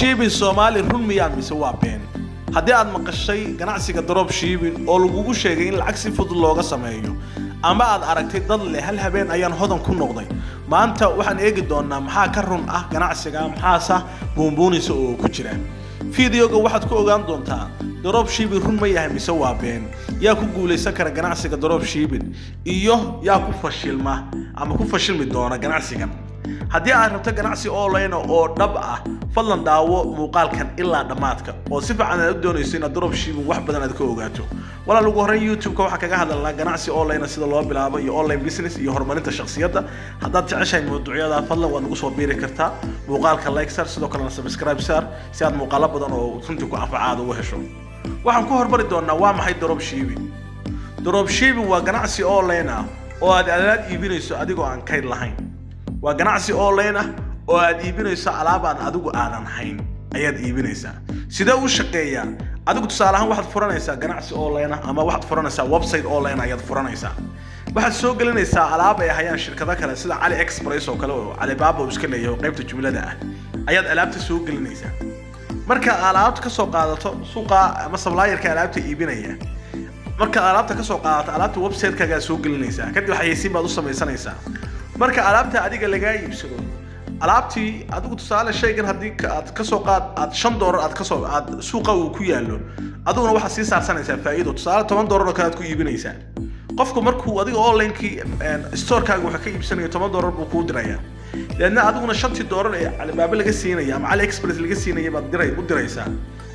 Dropshipping Soomaali run miyaa mise waa been? Haddii aad maqashay ganacsiga dropshipping oo lagugu sheegay in lacag si fudud looga sameeyo, ama aad aragtay dad leh "Hal habeen ayaan hodan ku noqday," maanta waxaan eegi doonaa maxaa ka run ah ganacsiga, maxaase buunbuunisa oo ku jira. Videoga waxaad ku ogaan doontaa dropshipping run ma yahay mise waa been, yaa ku guulaysan kara ganacsiga dropshipping iyo yaa ku fashilma ama ku fashilmi doona ganacsigan. Haddii aad rabto ganacsi online oo dhab ah, fadlan daawo muuqaalkan ilaa dhammaadka oo si fiican aad u doonayso inaad dropshipping wax badan aad ka ogaato. Walaal, ugu horreyn YouTube-ka waxaa kaga hadalnaa ganacsi online sida loo bilaabo iyo online business iyo horumarinta shakhsiyadda. Haddaad jeceshahay mawduucyada, fadlan waad nagu soo biiri kartaa. Muuqaalka like saar, sidoo kalena subscribe saar si aad muuqaalo badan oo runtii ku anfaca aad ugu hesho. Waxaan ku hormari doonaa: waa maxay dropshipping? Dropshipping waa ganacsi online ah oo aad alaab iibinayso adigoo aan kayd lahayn. Waa ganacsi online ah oo aad iibinayso alaab aan adigu aadan hayn ayaad iibinaysaa. Sidee u shaqeeyaa? Adigu tusaale ahaan waxaad furanaysaa ganacsi online ah ama waxaad furanaysaa website online ayaad furanaysaa. Waxaad soo gelinaysaa alaab ay hayaan shirkado kale, sida Ali Express oo kale oo Alibaba uu iska leeyahay oo qaybta jumlada ah ayaad alaabta soo gelinaysaa. Marka alaabta ka soo qaadato suuqa ama supplierka alaabta iibinaya, marka alaabta ka soo qaadato, alaabta website-kaagaa soo gelinaysaa. Kadib xayeysiin baad u samaysanaysaa. Marka alaabta adiga lagaa iibsado, alaabtii adigu tusaale shaygan haddii aad kasoo qaad aad $5 aad kasoo aad suuqa uu ku yaallo, adiguna waxaad sii saarsanaysaa faa'iido. Tusaale $10 oo kale aad ku iibinaysaa. Qofku markuu adiga online-kii storekaaga wuxuu ka iibsanayo, $10 buu kuu dirayaa. Deedna adiguna shantii doolar ee Alibaba laga siinaya ama Ali Express laga siinaya baad diray u diraysaa.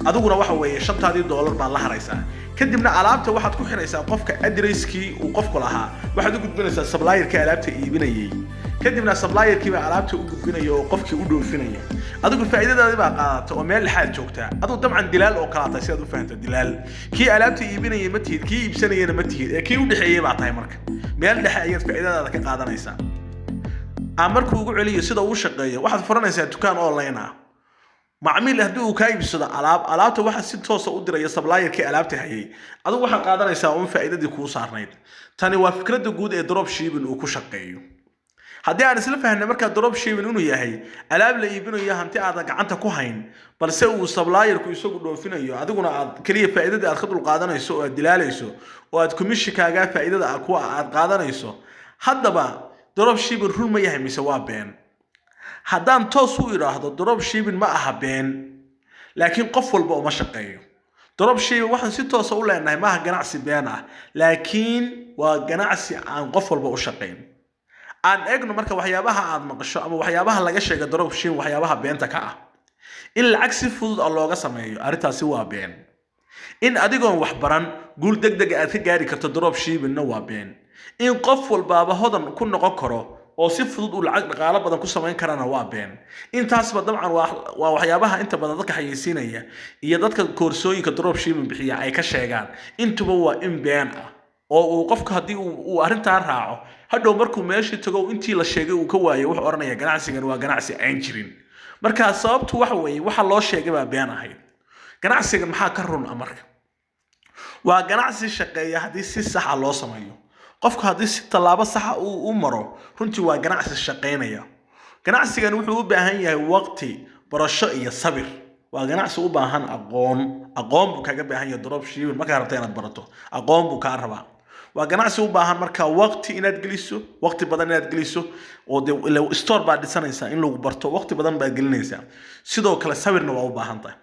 Adiguna waxa weeye shantaadii doolar baad la haraysaa. Kadibna alaabta waxaad ku xiraysaa qofka addresskii uu qofku lahaa. Waxaad u gudbinaysaa supplierkii alaabta iibinayay. Kadibna supplierkii baa alaabta u gudbinaya oo qofkii u dhoofinaya. Adigu faa'iidadaadii baa qaadata oo meel dhexaad joogtaa. Adigu dabcan dilaal oo kala tahay, si aad u fahanto. Dilaal kii alaabta iibinayay ma tihid, kii iibsanayana ma tihid, ee kii u dhexeeyey baa tahay. Marka meel dhexe ayaad faa'iidadaada ka qaadanaysaa. Aan markuu ugu celiyo sida uu shaqeeyo: waxaad furanaysaa dukaan online ah. Macmiil haddii uu kaa iibsado alaab, alaabta waxaa si toosa u diraya supplierkii alaabta hayay. Adigu waxaad qaadanaysaa uun faa'iidadii kuu saarnayd. Tani waa fikradda guud ee drop shipping uu ku shaqeeyo. Haddii aan isla fahnay markaa drop shipping inuu yahay alaab la iibinayo, hanti aadan gacanta ku hayn, balse uu supplierku isagu dhoofinayo, adiguna aad keliya faa'iidadii aad ka dul qaadanayso oo aad dilaalayso oo aad commissionkaaga faa'iidada kuwa aad qaadanayso, haddaba drop shipping run ma yahay mise waa been? Haddaan toos u idhaahdo, drop shipping ma aha been, laakiin qof walba uma shaqeeyo. Drop shipping waxaan si toosa u leenahay maaha ganacsi been ah, laakiin waa ganacsi aan qof walba u shaqayn. Aan eegno marka waxyaabaha aad maqasho ama waxyaabaha laga sheega drop shipping, waxyaabaha beenta ka ah. In lacag si fudud ah looga sameeyo, arrintaasi waa been. In adigoon wax baran guul deg deg aad ka gaari karto drop shippingna waa been. In qof walbaaba hodan ku noqon karo oo si fudud uu lacag dhaqaalo badan ku samayn karana waa been. Intaasba dabcan waa waxyaabaha inta badan dadka xayeysiinaya iyo dadka koorsooyinka drop shipping bixiya ay ka sheegaan. Intuba waa in been ah oo uu qofku haddii uu arrintaa raaco, hadhow markuu meeshii tago intii la sheegay uu ka waayo, wuxuu odhanaya ganacsigan waa ganacsi aan jirin. Marka sababtu waxa weeye waxa loo sheegay baa been ahayd. Ganacsigan maxaa ka run ah? Marka waa ganacsi shaqeeya haddii si saxa loo sameeyo. Qofku haddii si tallaabo saxa uu u maro, runtii waa ganacsi shaqaynaya. Ganacsigan wuxuu u baahan yahay waqti, barasho iyo sabir. Waa ganacsi u baahan aqoon. Aqoon buu kaga baahan yahay drop shipping. Markaa rabta inaad barato, aqoon buu kaa rabaa. Waa ganacsi u baahan marka waqti inaad geliso, waqti badan inaad geliso, oo dee ila store baad dhisanaysaa, in lagu barto waqti badan baad gelinaysaa. Sidoo kale sabirna waa u baahan tahay.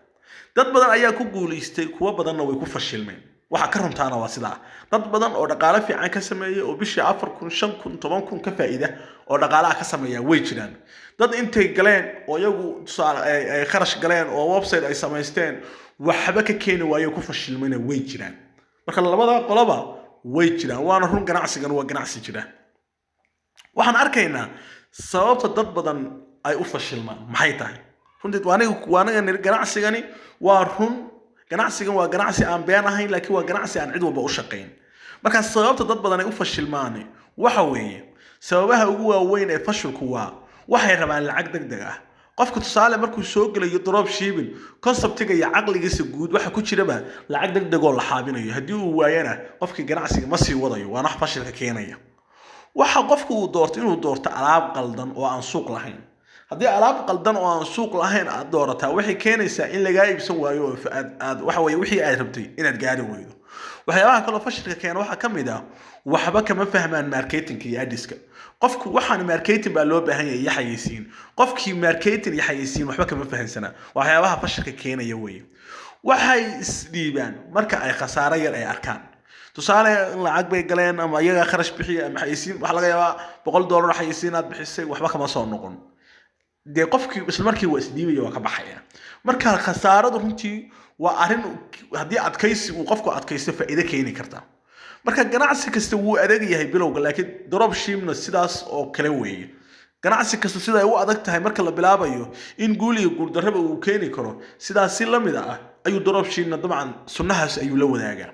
Dad badan ayaa ku guulaystay, kuwo badanna way ku fashilmeen. Waxa ka runtaana waa sidaa: dad badan oo dhaqaale fiican ka sameeyay oo bishii 4000, 5000, 10,000 ka faa'iida oo dhaqaalaha ka sameeya way jiraan. Dad intay galeen oo iyagu tusaale ay kharash galeen oo website ay samaysteen waxba ka keeni waayo, ku fashilmayna way jiraan. Marka labada qoloba way jiraan, waana run. Ganacsigan waa ganacsi jira. Waxaan arkaynaa sababta dad badan ay u fashilmaan maxay tahay. Runtii waa aniga niri ganacsigani waa run. Ganacsigan waa ganacsi aan been ahayn, laakiin waa ganacsi aan cid walba u shaqayn. Marka sababta dad badan ay u fashilmaan waxa weeye, sababaha ugu waaweyn ee fashilku waa waxay rabaan lacag deg deg ah. Qofka tusaale markuu soo gelayo drop shipping, conceptiga iyo caqligiisa guud waxa ku jiraba lacag deg deg oo la xaabinayo. Haddii uu waayana, qofkii ganacsiga ma sii wadayo, waana wax fashilka keenaya. Waxa qofku uu doorto inuu doorto alaab qaldan oo aan suuq lahayn. Haddii alaab qaldan oo aan suuq lahayn aad doorataa, waxay keenaysaa in lagaa iibsan waayo oo aad waxa weye wixii aad rabtay inaad gaari weydo. Waxyaabaha kaloo fashilka keena waxaa ka mid ah waxba kama fahmaan marketingka iyo ads-ka. Qofku waxaan marketing baa loo baahan yahay iyo xayeysiin, qofkii marketing iyo xayeysiin waxba kama fahansana. Waxyaabaha fashilka keenaya weye. Waxay isdhiibaan marka ay khasaaro yar ay arkaan. Tusaale, in lacag bay galeen ama iyagaa kharash bixiya ama xayeysiin, waxaa laga yaabaa $100 xayeysiin aad bixisay, waxba kama soo noqon. Dee qofkii isla markii waa isdhiibaya, waa ka baxaya. Marka khasaaradu runtii waa arrin haddii adkaysi uu qofku adkaysto faa'iido keeni karta. Marka ganacsi kasta wuu adeeg yahay bilowga, laakiin dropshippingna sidaas oo kale weeye. Ganacsi kasta sida ay u adag tahay marka la bilaabayo in guul iyo guuldarraba uu keeni karo, sidaas si la mid ah ayuu dropshippingna dabcan sunnahaas ayuu la wadaagaa.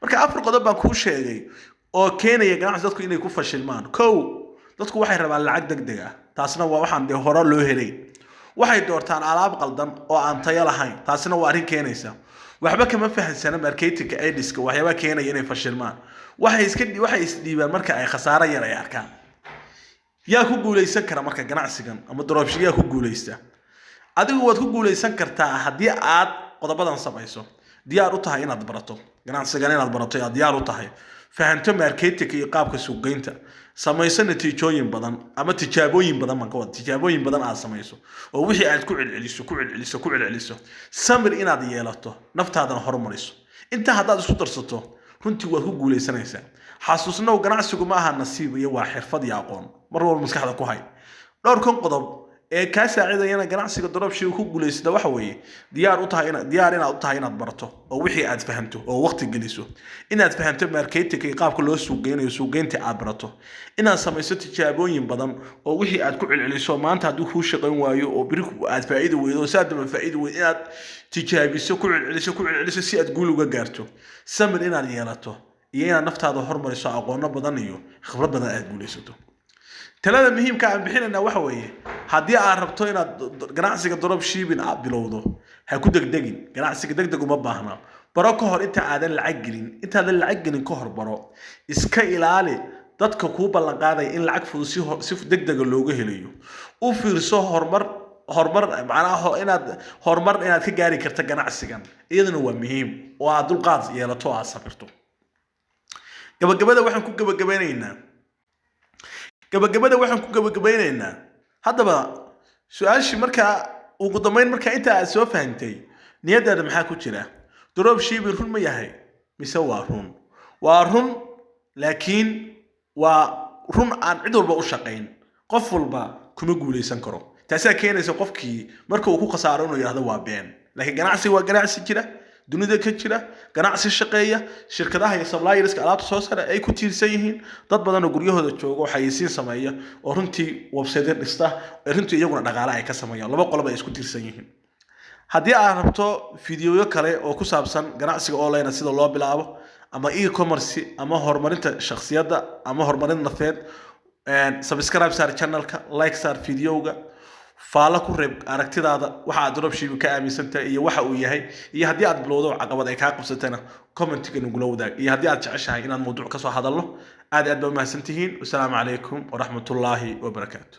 Marka afar qodob baan kuu sheegay oo keenaya ganacsi dadku inay ku fashilmaan. Kow, dadku waxay rabaan lacag degdeg ah, taasna waa waxaan dee hore loo helay. Waxay doortaan alaab qaldan oo aan tayo lahayn, taasina waa arrin keenaysa. Waxba kama fahansana marketingka, ads-ka, waxyaabaa keenaya inay fashilmaan. Waxay isdhiibaan marka ay khasaaro yar ay arkaan. Yaa ku guuleysan kara marka ganacsigan ama dropship? Yaa ku guuleysta? Adigu waad ku guuleysan kartaa haddii aad qodobadan samayso: diyaar u tahay inaad barato ganacsigan, inaad barato aad diyaar u tahay, fahanto marketingka iyo qaabka suuqgeynta, samayso natiijooyin badan ama tijaabooyin badan baan ka wada, tijaabooyin badan aad samayso oo wixii aad ku celceliso, ku celceliso, ku celceliso, samir inaad yeelato, naftaadana horumariso. Intaa haddaad isku darsato, runtii waad ku guuleysanaysaa. Xasuusnow, ganacsigu ma aha nasiib iyo waa xirfad iyo aqoon. Mar walba maskaxda ku hay dhowrkan qodob ee kaa saacidayana ganacsiga dropship ku guulaysata. Waxa weeye diyaar inaad u tahay inaad barato oo wixii aad fahamto oo waqti geliso, inaad fahamto marketingka iyo qaabka loo suuqgeynayo, suuqgeynta aad barato, inaad samayso tijaabooyin badan oo wixii aad ku celceliso. Maanta hadduu kuu shaqayn waayo oo beri aad faa'iidi weydo oo saa damba faa'iidi weydo, inaad tijaabiso, ku celceliso, ku celceliso si aad guul uga gaarto, samir inaad yeelato iyo inaad naftaada hormariso, aqoono badan iyo khibrad badan aad guulaysato. Talada muhiimka aan bixinayna waxa weeye, haddii aad rabto inaad ganacsiga dropshipping aad bilowdo, ha ku degdegin. Ganacsiga degdeg uma baahna. Baro ka hor inta aadan lacag gelin. Intaadan lacag gelin ka hor baro. Iska ilaali dadka kuu ballanqaadaya in lacag fudud si degdega looga helayo. U fiirso horumar, macnaha inaad horumar inaad ka gaari karto ganacsigan, iyaduna waa muhiim, oo aad dulqaad yeelato oo aad sabirto. Gabagabada waxaan ku gabagabaynaynaa haddaba su-aashii. Markaa ugu dambeyn, markaa inta aad soo fahantay, niyadaada maxaa ku jira? Dropshipping run ma yahay mise waa run? Waa run, laakiin waa run aan cid walba u shaqayn. Qof walba kuma guuleysan karo. Taasaa keenaysa qofkii marka uu ku khasaaro inuu yidhahdo waa been. Laakiin ganacsi waa ganacsi jira, dunida ka jira, ganacsi shaqeeya, shirkadaha iyo supplierska alaabta soo saara ay ku tiirsan yihiin, dad badan oo guryahooda jooga oo xayeysiin sameeya oo runtii website dhista, ee runtii iyaguna dhaqaale ay ka sameeyaan. Laba qoloba ay isku tiirsan yihiin. Haddii aad rabto fiidiyoyo kale oo ku saabsan ganacsiga online sida loo bilaabo ama e-commerce ama horumarinta shakhsiyadda ama horumarin nafeed, subscribe saar channelka, like saar videoga, faalo ku reeb aragtidaada, waxa aad dropshipping ka aaminsantahay iyo waxa uu yahay, iyo haddii aad bilowdo caqabad ay kaa qabsatana, commentiga nagula wadaag, iyo haddii aad jeceshahay inaad mawduuc ka soo hadalno. Aad aad baa umahadsantihiin. Wasalaamu calaykum waraxmatullaahi wabarakaatu.